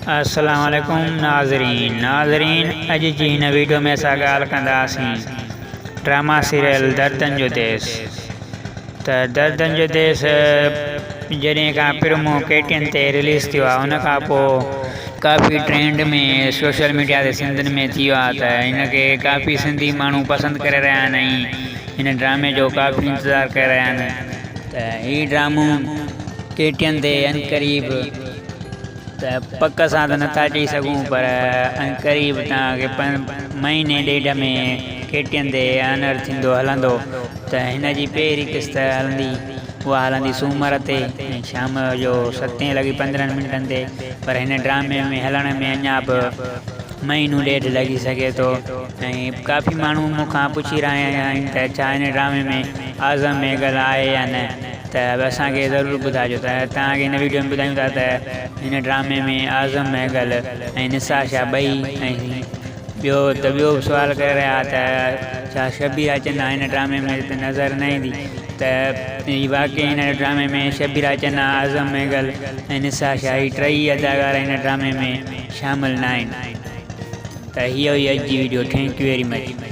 السلام عليڪم ناظرين ناظرين اڄ جي هن ويڊيو ۾ اسان ڳالهه ڪنداسين ڊراما سيريل دردن جو ديس ته دردن جو ديس جڏهن کان پرمو ڪي ٽي اين تي رليز ٿيو آهي ان کان پوء ڪافي ٽرينڊ ۾ سوشل ميڊيا تي سنڌين ۾ ٿي ويو آهي ته هن کي ڪافي سنڌي ماڻهو پسند ڪري رهيا آهن ۽ هن ڊرامي جو ڪافي انتظار ڪري رهيا آهن ته هي ڊرامو ڪي ٽي اين تي عنقريب ته پڪ سان ته نٿا چئي سگهون پر عنقريب توهان کي مهيني ڏيڍ ۾ ڪي ٽي اين تي آنر ٿيندو هلندو ته هن جي پهرين قسط هلندي اها هلندي سومر تي ۽ شام جو ستين لڳي 15 منٽن تي پر هن ڊرامي ۾ هلڻ ۾ اڃا به مهينو ڏيڍ لڳي سگهي ٿو ۽ ڪافي ماڻهو مون کان پڇي رهيا آهن ته ڇا هن ڊرامي ۾ اعظم ميگل آهي يا نه ته به اسان کي ضرور ٻڌائجو ته توهان کي هن ويڊيو ۾ ٻڌايون ٿا ته هن ڊرامي ۾ اعظم ميگل ۽ نسا شاهه ٻئي ۽ ٻيو ته ٻيو به سوال ڪري رهيا ته ڇا شبيرا چنا هن ڊرامي ۾ نظر نه ايندي ته هي واقعي هن ڊرامي ۾ شبيرا چنا، اعظم ميگل ۽ نسا شاهه هي ٽئي اداڪار هن ڊرامي ۾ شامل ناهن ته هي هئي اڄ جي video thank you very much.